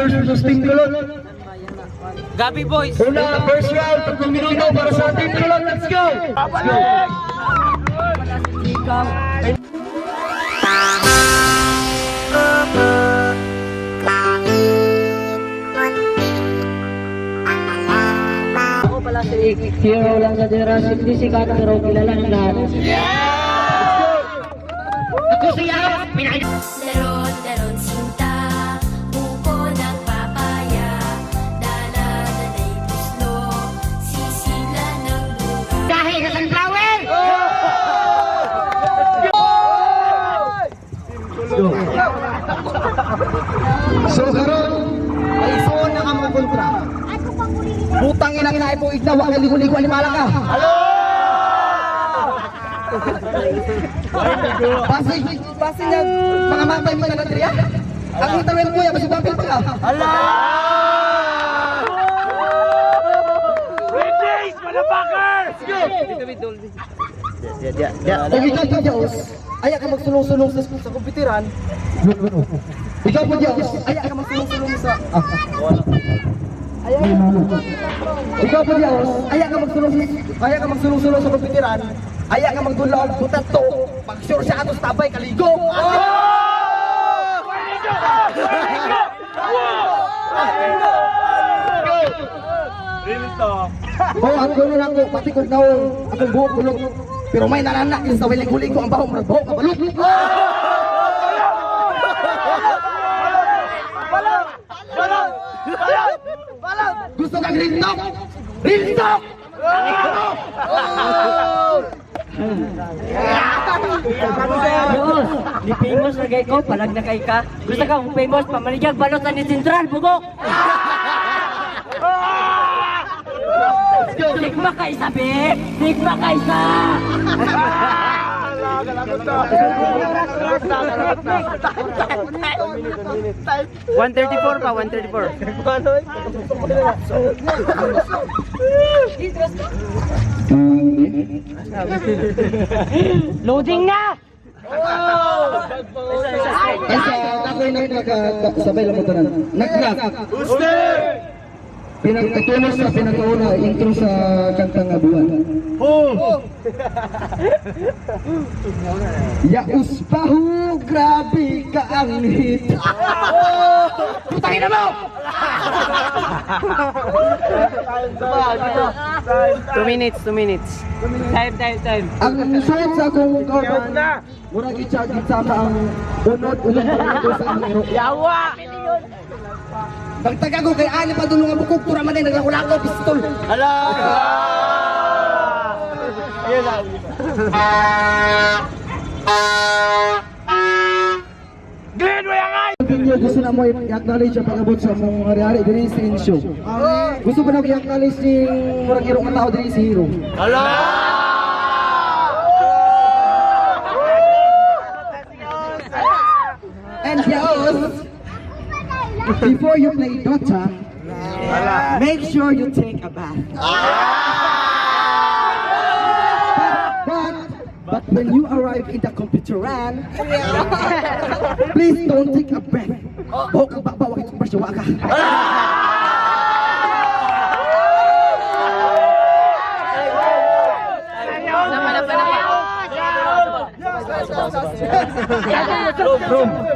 Brothers versus Team Kulot. Gabi Boys. Una, first round, 3 minuto para sa Team Kulot. Let's go! Let's go! Ako pala si Hero lang sa Jurassic, di sikat pero kilala ng lahat. Ako si Yao! Laron, laron, sinta, buko ng papaya, dala-dala'y tuslo, sisigla ng bunga. Dahil sa sunflower! So karon, Paison na ang mga kontra. Putang ina ina po igna wa ligo-ligo alimala ka. Pasig, pasig na mga matay mo na diri. Ang tawel mo ya basi papel pa ka. Hala! Kung ikaw po Diyos, aya ka magsulong-sulong sa kompyuteran. Ikaw po Diyos, aya ka magsulong-sulong sa Ikaw po Diyos, aya ka magsulong-sulong sa kompyuteran. Aya ka magdula og butato, pag-sure siya ato sa tabay kaligo. Oh, ang gulo lang ko, pati kong naong, akong buhok kulot. Pero may nananak yung sa wiling ko ang bahong murag buhok kabalot. Gusto kang real talk? Real talk! Diyos, ni famous na kay ko, palag na kay ka. Gusto ka kung famous, pamaligyag balot na ni Sentral, bugok! Sigma ka isa, be! Sigma ka isa! 134 pa, 134. Loading na! Ay sa ako'y nagkakasabay lang mo tanan. Nagnak. Booster! Pinagkatulos sa pinakauna, intro sa kantang Abuan. Oh! Yaus pahu, grabe ka ang hit. Putangin na mo! 2 minutes, 2 minutes. Time, time, time. Ang suot sa akong kauban, murag i-charge sama ang unod unod unod sa among iro. Yawa! Pagtaga ko kay ani pa dulong ang bukog tura man ay naglako-lako pistol. Hala! Continue, gusto na mo i-acknowledge ang pag-abot sa mong ari-ari diri sa Insyo. Gusto ko na i-acknowledge ning murag iro nga tao diri si Hero. Hala! And yes, before you play Dota, make sure you take a bath. But when you arrive in the computer run, please don't take a breath. Buhok ang baba, wag itong brush, ka.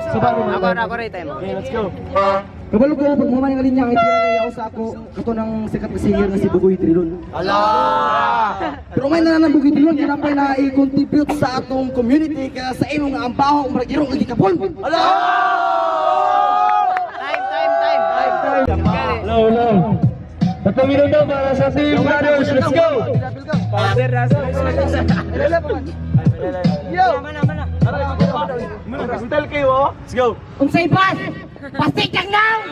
Ako, ako, rin time. Kabalo ko, pag muman ang linya, kahit tira na yaw sa ako, kato ng sikat na singer na si Bugoy Trilon. Hala! Pero may na ng Bugoy Trilon, kinapay na i-contribute sa atong community, kaya sa imong nga ang baho, murag irong ang gikapon. Hala! Time, time, time. Time. Low, low. 3 minuto para sa Team Brothers. Let's go! Let's go! Unsay bas? Pasig kang now!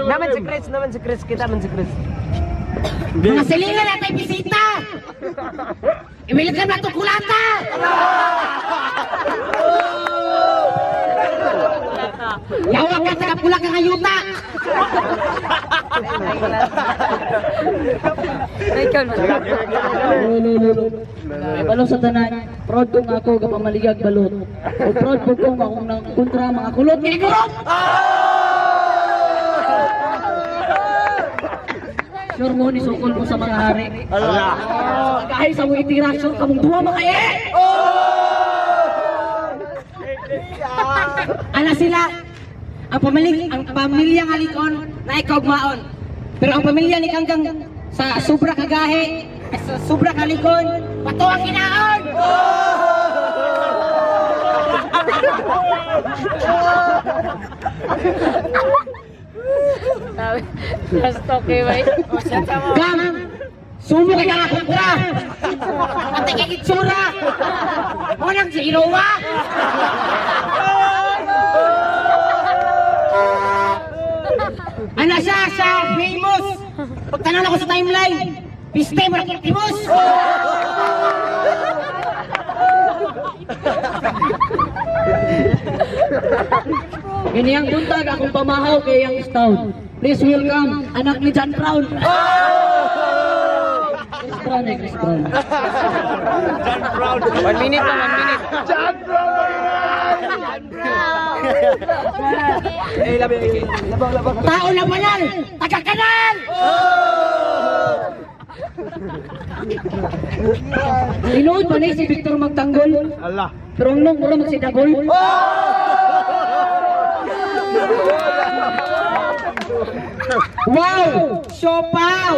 Naman si Chris, naman si Chris, kita man si Chris. Mga silingan natin bisita! I-welcome na to kulata! Yawa ka sa kapula ka nga yuta. May balot sa tanan, proud ko nga ako gapamaligag balot. O proud po ko nga akong nang kontra mga kulot kay kulot. Sure mo ni sukol mo sa mga hari. Kahit sa mong itira, sure kamong duha mga eh. Ana sila, ang pamilya nga likon na ikaugmaon. Pero ang pamilya ni Kangkang sa sobra kagahe, sa sobra kalikon, pato ang kinaon! Gam! Sumo ka nga kontra! Pati kay itsura! Mo nang si Inowa! Ana siya sa famous! Pagtanong ako sa timeline, piste mo na famous! Ganiyang buntag akong pamahaw kay yang stout. Please welcome anak ni John Brown. Chris Brown eh, Chris Brown. 1 minute pa, 1 minute. Tao na banal! Taga-kanal! Tinuod ba ni si Victor Magtanggol? Pero ang nung mura magsidagol. Wow! Siopaw!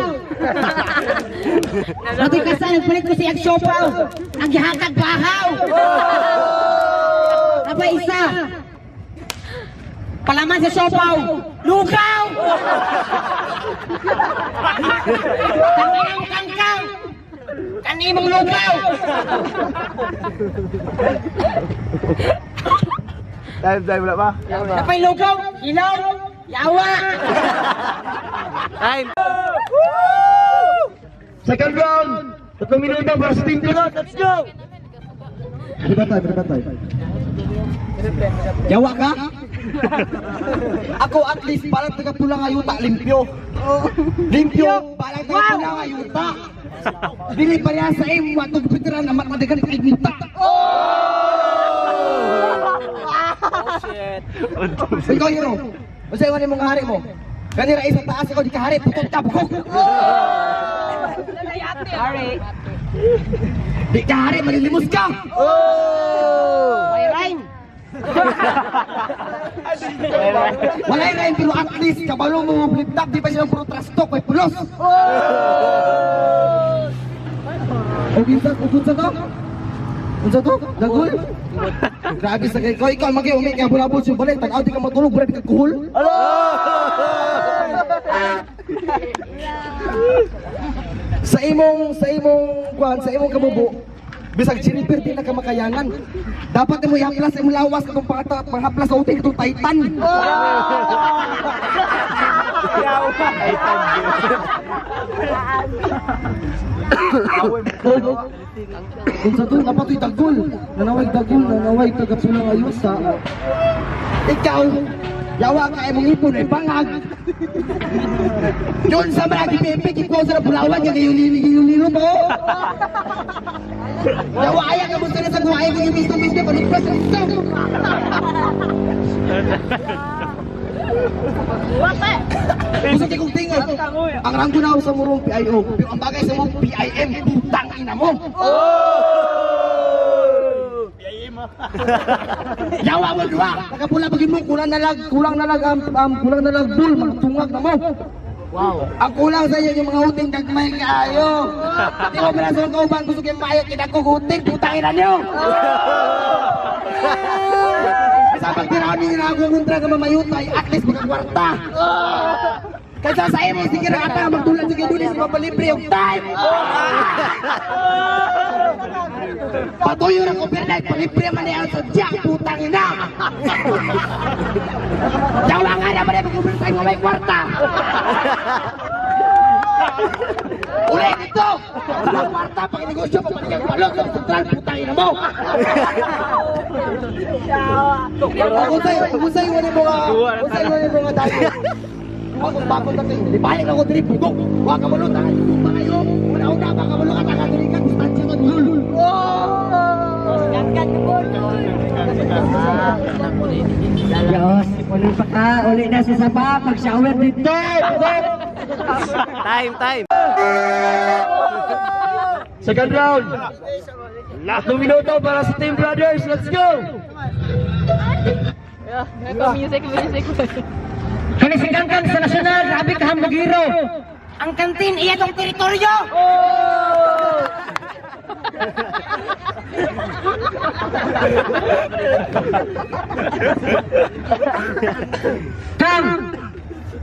Pati ka sa nagpalit ko siyang siopaw! Ang gihatag bahaw! Aba isa! Palaman sa siopaw! Lugaw! Tanginang kangkang! Kanimong lugaw! Time, time, wala pa? Napay lugaw! Ilaw! Yawa! Time. Second round! 3 minuto para sa Team Kulot. Let's go! Di ba tayo, di ba tayo? Yawa ka? Ako at least parang taga pula nga yuta, limpyo. Limpyo, parang taga pula nga yuta. Dili pareha sa imo atong veteran na matmadigan kay yuta. Ikaw hero. Unsa iwan imong hari mo? Gani ra isa taas ikaw di ka hari, putol ka bukok. Hari! Di ka hari, malilimos ka. May rhyme! Walay rhyme pero at least kabalo mo flip top di pa silang puro trash talk may pulos. O kinsa unsa to? Unsa to? Dagol? Grabe sa kay ikaw magi umi kay bulabol sa balay tag-aw di ka matulog brad ka kuhol. Sa imong kuan sa imong kabubo bisag chiripir di na ka makayangan. Dapat nimo ihaplas sa imong lawas katong pangata panghaplas sa uting katong Titan. Kung sa doon, napatoy dagol. Nanaway dagol, nanaway tagapulang ayusa. Ikaw, yawa ka imong ipon ay bangag. Yun sa mga gipipik, ikaw sa pulawan, yung gayulilo mo. Yawa aya ka mo sa sa guhay, kung yung misto-misto, panugpas ng ito. Gusto kong tingog. Ang ranggo na sa murong PIO, pero ang bagay sa mong PIM, putang ina mo. Yawa mo duha. Nakapula pagin mo kulang na lag, kulang na lag kulang na lag bull mga tungag na mo. Wow. Ang kulang sa inyo yung mga uting gagmay kaayo. Di ko pala sa kauban gusto kayo maayo kinakog uting putang ina niyo. Sa pagtiraw ninyo na ako kontra ka mamayutay, at least magkakwarta. Kaysa sa imo, sige ra ata magdulan sa gidulis mapalibre og time. Patuyo ra ko overnight, palibre man ni ang sadya, putang ina. Jawa nga naman ay mag-overtime mo may kwarta. Ulit ito! Wala kwarta, pag negosyo, pamaligag balot, sa sentral, putang ina mo! Kung sa'yo, wala mo nga tayo. Kung bagong dating, di balik ako diri, bugok. Wa ka balot, ah, pa kayo. Una-una, baka balot ka, taga diri ka, gustansya ka, lul. Diyos, uli pa ka, uli na sa sapa, pag-shower dito. Time, time. Second round. Last minuto para sa Team Brothers. Let's go! Music, music. Kani si Kangkang sa nasyonal, grabe ka hambugiro. Ang kantin, iya tong teritoryo. Kang!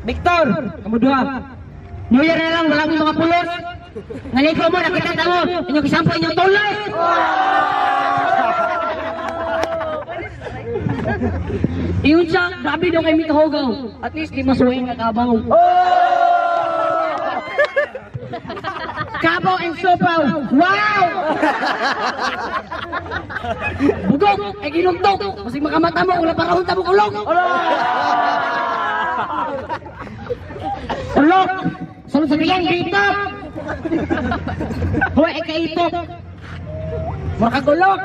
Victor! Kamu dua. New Year na lang, wala mong mga pulos. Naliko mo, nakita na mo. Inyong kisampo, inyong tulos. Iyon siya, grabe daw kay Mika Hogaw. At least di masuwing na kabaw. Kabaw and sopaw. Wow! Bugok! Ay ginugtog! Masig makamata mo, wala parahon ta mo kulong! Ulok! Sulod sa biyan, dito! Hoy, ay kaitok! Mura kag ulok!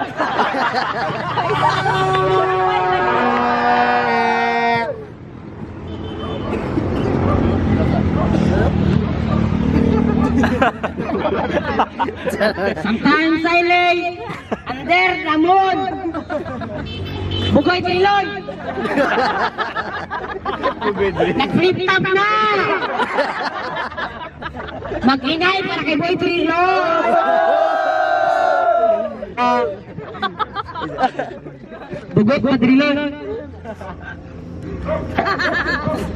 Sometimes I lay under the moon. Bugoy Trilon! Nag-flip top na! Mag-ingay para kay Boy Trilon! Bugot pa Trilon!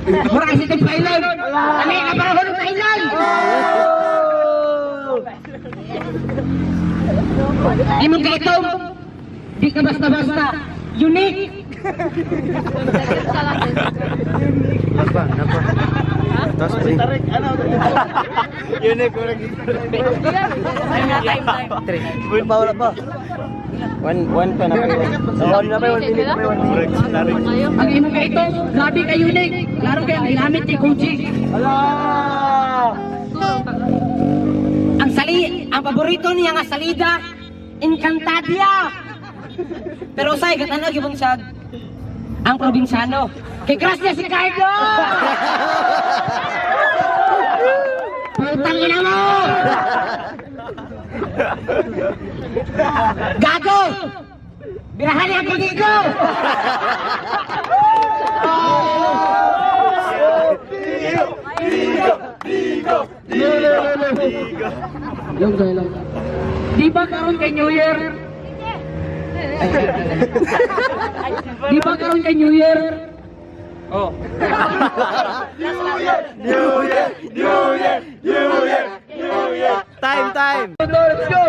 Mura kasi itong pailon! Kami na parang hulog pailon! Imong kaitom, di ka basta-basta. Unique! Wala pa. One pa na pa. One na pa, 1 minute pa, 1 minute. Ang imong kaitom, grabe ka unique. Klaro kay ang gilamit ni Koji. Ang sali, ang paborito niya nga salida, Encantadia. Pero usay gatanaw gyud siya ang probinsyano. Kay crush niya si Carlo. Putang ina mo! Gago! Birahan niya ang kundi ko! Long tayo lang. Di ba karon kay New Year? Di ba karon kay New Year? Time, time. Let's go!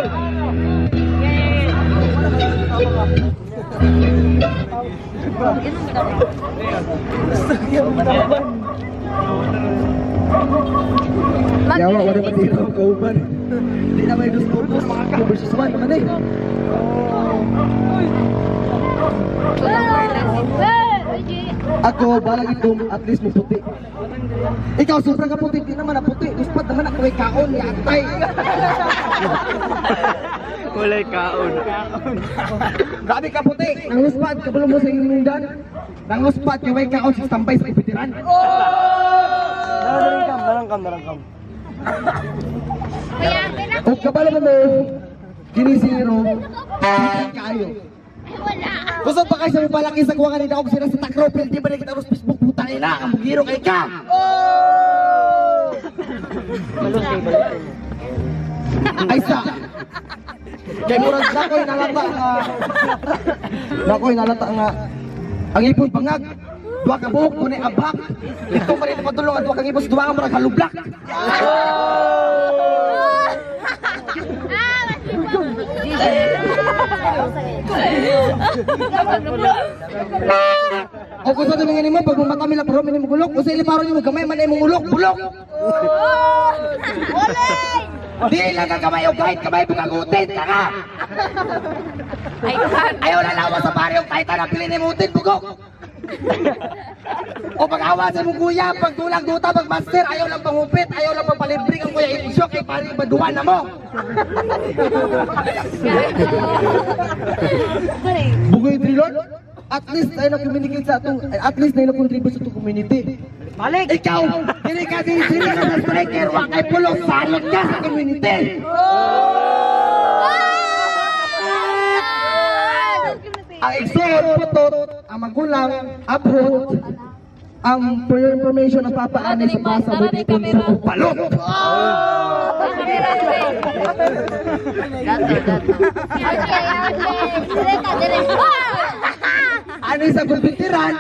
Yawa, wala pa tira ang kauban. Hindi na may gusto ko. 2 versus 1 naman eh. Ako, balag itong at least mo puti. Ikaw, sobrang ka puti, di naman na puti. Guspad naman ako may kaon, yatay. Walay kaon. Grabe ka puti. Nang uspad, kabalo mo sa inyong dan. Nang uspad, kay may kaon sa tambay sa ipitiran. Narangkam, narangkam, narangkam. O kabalo mo mo, kinisiro, Kayo. Gusto pa kayo sa mapalaki sa kuha kanina og sila sa takro, pero di ba nakita sa Facebook, putang ina, ang bugiro kay ka. Ay sa. Kay murag nakoy nalata nga. Nakoy nalata nga. Ang ipon pangag. Duha ka buhok kunay abak. Ito pa rin patulong ang duha kang ipon sa duha ka murag halublak. O kung sa tumingin nimo pag mata mila pero minimo gulok, usa ili paro nimo gamay man imong ulok, bulok. Di lang ka kamay o kahit kamay bukagutin ka nga. Ay, cut. Ayaw na lawa sa pare yung kahit anong pili ni Mutin, bugok. O pag-awa sa mong kuya, pag dulang duta, pag master, ayaw lang pangupit, ayaw lang pagpalibring ang kuya Insyok, kay pare baduan na mo. Bugoy Drilon, at least ay na-communicate sa atong, at least ay na-contribute sa atong community. Balik! Ikaw, dili ka, dili, dili ka sa striker, wa kay pulong, salot ka sa community. Ang igsoon, putot, ang magulang, abroad, ang for your information, ang papaanay sa basa mo Tara, sa palot. Okay, okay. Ano sa kumpitiran,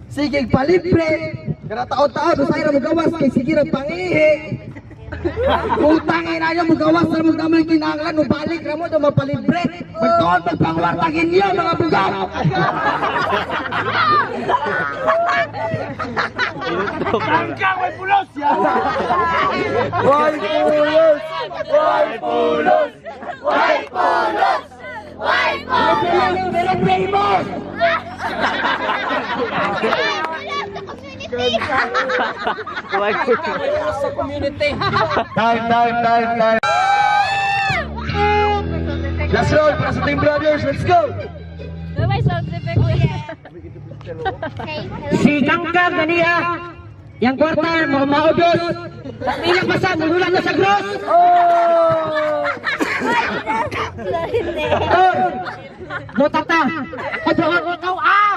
sige palibre, kada taon-taon, usay ra mo gawas kay sige ra pangihi. Putang ina nyo, mugawas ra mo gamay kinahanglan, mubalik ra mo do mapalibre. Magtuon magpangwarta ninyo mga bugaw. Why pulos? Why pulos? White pulos! White pulos! Meron famous! White pulos sa community! Time, time, time, time. Last round para sa Team Brothers. Let's go! May sound effect. Oh, yeah. Si Kangkang ganiya, yang kwarta mo maubos. Ilang basa mululan na sa gross. Tor, Motata. Ako ikaw ah.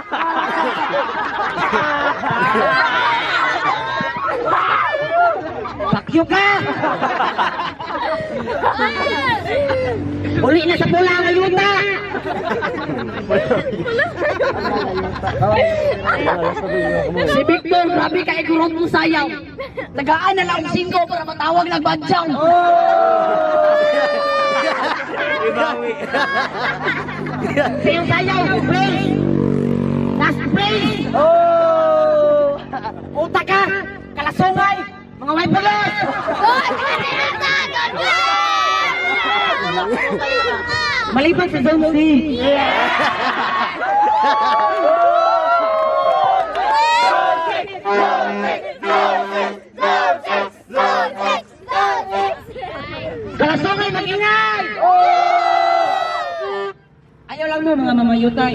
Pakyo ka. Uli na sa pula ang ayuta. Si Victor, grabe ka igurot mo sayaw. Tagaan na lang singko para matawag ng badyaw. Sayaw sayaw, please. Last please. Oh! Uta ka! Kalasungay! Mga white police! Maliban sa Zone C. Kalasungay, mag-ingay! Ayaw lang mo mga mamayutay.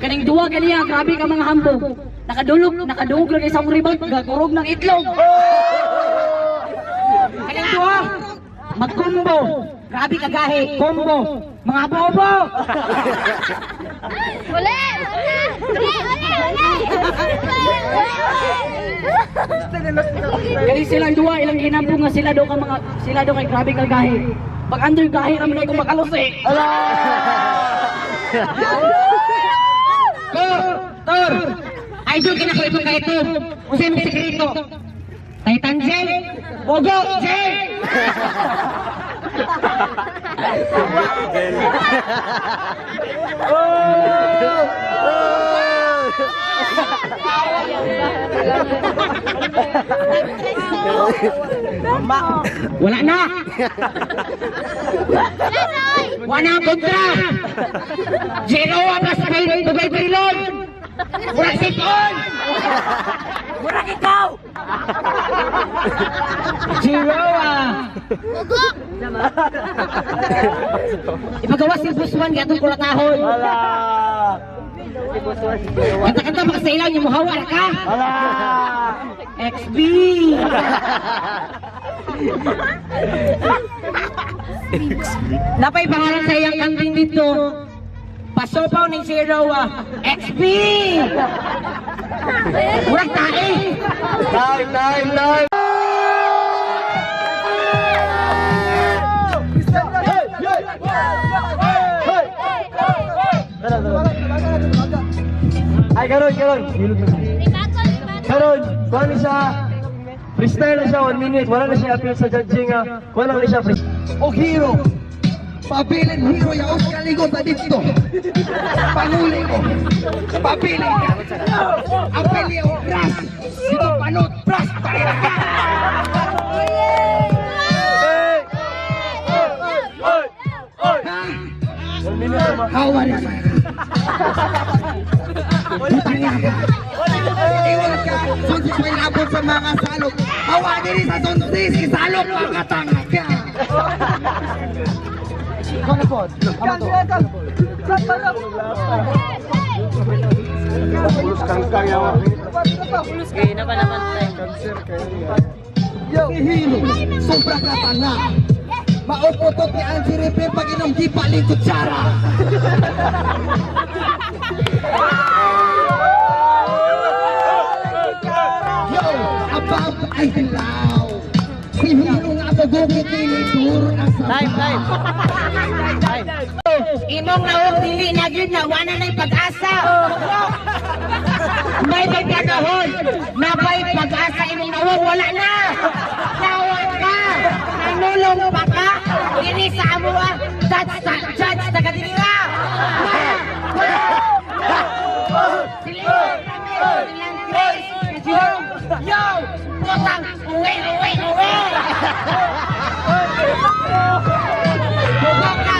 Kaning duwa ganiya, grabe ka mga hambog. Nakadulog, nakadungog lang isang rebound, gagurog ng itlog. Kaning duwa, magkumbo. Grabe kagahi, combo. Mga bobo! Uli! Uli! Uli! Uli! Kani silang duwa, ilang hinambog nga sila daw ka mga sila daw kay grabe ka gahi. Pag andoy gahi ra man ay kung makalos eh. Tor! Idol ka na ko itong kaito. Unsay mong sekreto? Titan Gel! Bogo! Gel! Wala na! Wala na ang kontra! Zero ang plus kay Dugay Perilon! Murag siton! Murag ikaw! Zero ah! Bugok! Ipagawa si Buswan gatong kulatahon. Wala! Kanta-kanta baka sa ilaw niyo muhawa na ka. Wala! XB! Napay pangalan sa iyang kanting dito. Pasopaw ng zero ah. XB! Murag tae! Time, time, time! Tara, tara. Ay, karon, karon. Karon, kuha ni siya. Freestyle na siya, 1 minute. Wala na siya appeal sa judging. Ah. Kuha na siya freestyle. Og hero. Pabilin hero yaos kaligo ta dito. Panguli ko. Pabilin ka. Apili o bras. Dito panot bras parera ka. Ha? How are you? Putang ina ka. Iwan ka. Sunsis may labot sa mga salok. Hawa diri sa sunsis. Isalok mga tanga ka. Ikaw na po. Amo to. Okay, na pa naman time. Hilo, sobra ka tanga. Mauputot ni Angie Repair pag inom di paling kutsara. Yo, above ay hilaw. Si Hilo nga abogokit dili duro ang sabaw. Time, time. Time. Imong naong dili na gyud na wala na'y pag-asa. May pagkakahon, nabay pag-asa imong naong wala na. Nawa ka, nanulong pa ka, diri sa amoa, judge sa judge taga diri ra. Silang Chris, Jerome, yo, putang, uwi, uwi, uwi. Bugok ka.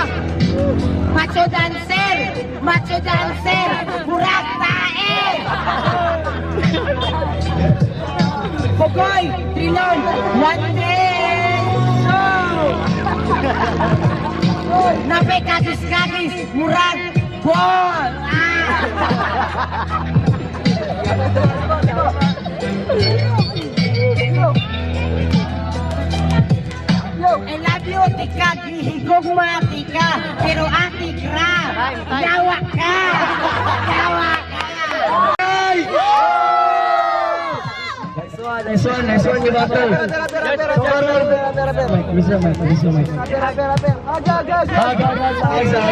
Macho dancer! Macho dancer! Murag tae! Pugoy! Trilon! One day! Go! Napay kagis-kagis! Murag! Ball! Ah! I love you, tika. Gihigog mga tika. Pero ati kra. Yawa ka. Yawa ka. Nice one, nice one, nice one yung battle. So karon, Mike, bisa Mike, bisa Mike. Aga, aga, aga, aga.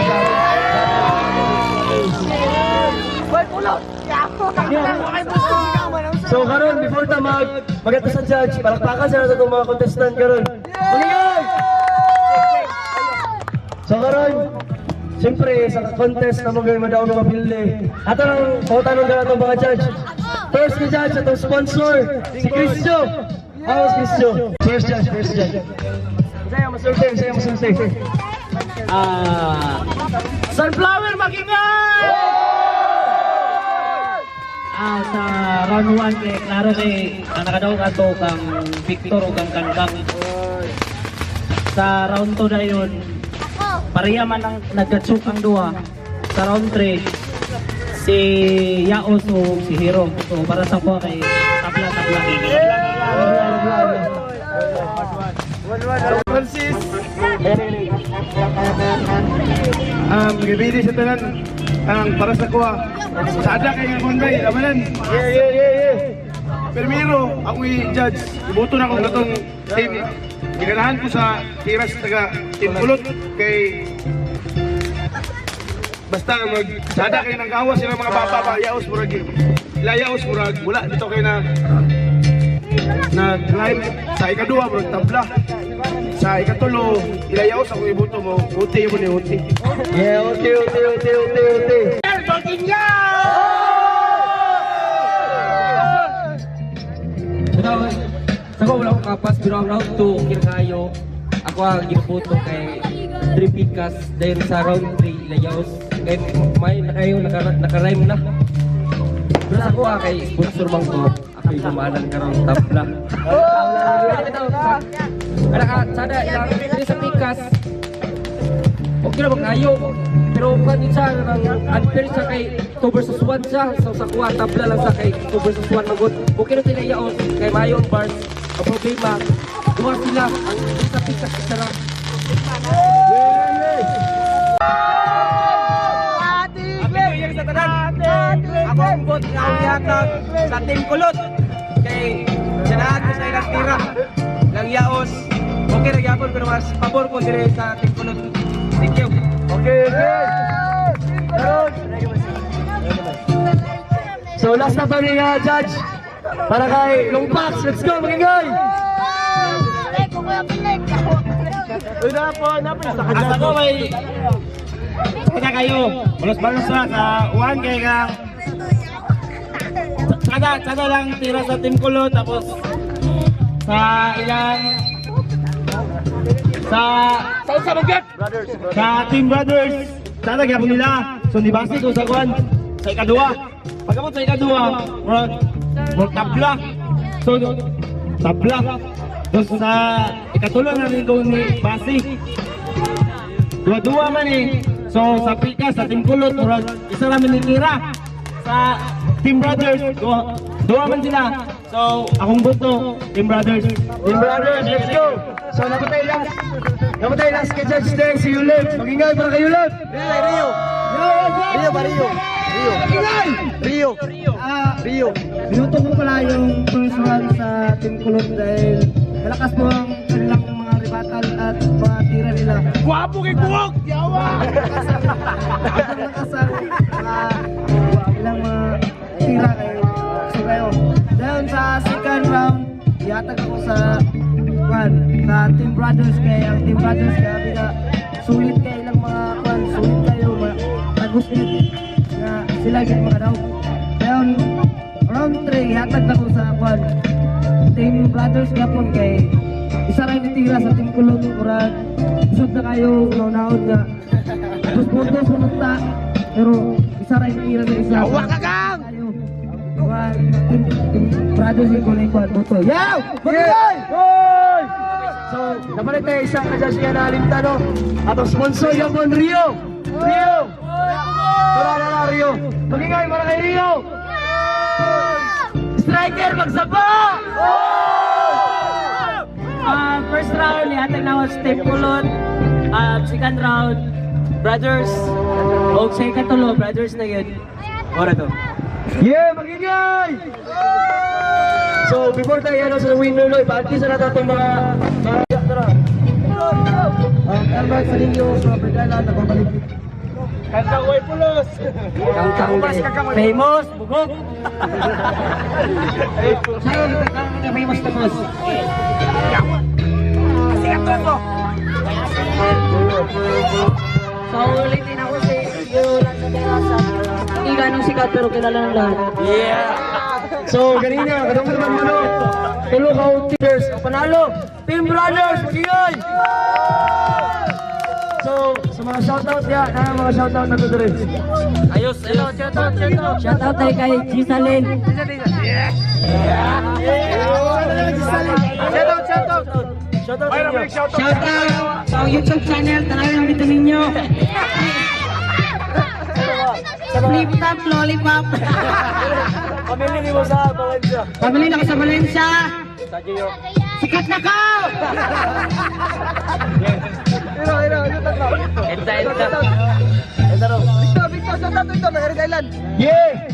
So karon before ta mag magato sa judge, palakpakan sa nato itong mga contestant karon. Magingay! So karon, siyempre sa contest na mo gawin madaog nga mapildi. Ato nang pangutanong ka atong mga judge. First ni judge atong sponsor, si Crisjo. Ako si Crisjo. First judge, first judge. Saya masulti, saya masulti. Ah, Sunflower magingay! Ah, sa round 1 kay klaro kay ang nakadaog ato kang Victor ug kang Kangkang. Sa round 2 dayon, pareha man ang nagkatsuk ang duha. Sa round 3, si Yaos ug si Hero. So para sa ko kay tabla tabla. Francis! Gibili sa tanan ang para sa kuha. Sada kay nga konday, lamanan. Yeah. Primero, ako i-judge. Iboto na akong katong team. Giganahan ko sa tiras taga Team Kulot kay basta mag sada kay nang gawas sila mga baba ba yaos murag layaos murag wala dito kay na na climb sa ikaduha murag tabla sa ikatulo ilayaos ako iboto mo uti mo ni uti. Yeah, okay, okay, okay, okay, okay. Sa ko wala akong kapas pero ang round 2 kirkayo ako ang ginuboto kay Tripikas dahil sa round 3 Layaos kay may nakayo naka, naka-rhyme na pero sa ko kay sponsor man ko ako yung gumanan karon tabla. Ala ka sada ilang diri sa Pikas okay ra ba kayo pero kan siya ang unfair siya kay 2 versus 1 siya, so sa kuha tabla lang sa kay 2 versus 1 magod okay ra sila yaon kay mayo ang bars. Ang problema duha sila ang sa Pikas isa ra. Sa tanan. Ako ang bot nga uyatag sa Team Kulot. Kay sanahan ko sa ilang tira. Lang yaos. Okay ra gyapon pero mas pabor ko dire sa Team Kulot. Thank you. Okay. Karon. So last na pa nga judge para kay Longpax. Let's go, magingay! Uy, napon sa kanya. Asa ko may Kada kayo, balos-balos na sa uwan kay kang kada lang tira sa Team Kulot, tapos sa ilang sa usa Brothers, sa Team Brothers, sada gyapon nila. So nibase ko sa kuan sa ikaduha. Pagabot sa ikaduha, murag murag tabla. So tabla. Tapos sa ikatulo na rin ko ni base. Dua-dua man eh. So sa pikas sa Team Kulot, murag isa ra man ni tira. Sa Team Brothers, dua man sila. So akong boto, Team Brothers. Team Brothers, let's go! So, napatay last. Napatay last kay Judge Deng, si Yulip. Magingay para kay Yulip! Rio! Rio ba Rio? Rio. Magingay! Rio. Rio. Binuto ko pala yung first round sa Team Kulot dahil malakas po ang kanilang mga ribatal at mga tira nila. Guwapo kay Buhok! Yawa! Ang lakas ang mga ilang mga tira kayo. So kayo. Dahil sa second round, ihatag ako sa one, sa Team Brothers, kay ang Team Brothers grabe na sulit kay ilang mga kwan, sulit kayo tagos nga sila gyud mga daw. Dayon round 3, ihatag ako sa kwan, Team Brothers gapon kay isa ra yung tira sa Team Kulot, murag usod na kayo naon nga dos puntos pumunta, pero isa ra yung tira sa isa. Yawa ka kang! One, Team Brothers yung kulay kwan boto. Yaw! Magingay! Hoy! So, napalit tayo isang ka-judge nga nalimta, no? Atong sponsor yung bon Rio! Rio! Tara na na, Rio! Magingay para kay Rio! Striker, magsaba! First round, ihatag na ako sa Team Kulot. Second round, Brothers. O sa ikatulo, Brothers na yun. Ora to. Yeah, magingay! So, before tayo ano sa winner, no, ipa-artista na itong mga tara. Albert Salinio sa Brigada, nagbabalik. Kanta way pulos! Famous, bugok! Sa'yo, famous na boss. So, ulitin ako si Yolan Terasa. Hindi ganong sikat pero kilala ng lahat. So, ganina, katong naman mo, no? Tulo ka teamers, ang panalo! Team Brothers, magingay! So, sa mga shoutout ya, na mga shoutout na to rin. Ayos, ayos. Shout out, shout out. Shout out tayo kay Gisa Lane. Shoutout, shoutout! Shoutout Ay, sa inyo. balik shoutout! Shout out sa YouTube channel, tanawin lang dito ninyo. Flip top, lollipop. Pamilya ni mo sa Valencia. Pamilya na ko sa Valencia. Sikat na ka! Ino, ino, ino, tatlo. Enta, enta. Enta, ro. Victor, Victor, shoutout Victor, Nagari Island. Yeah!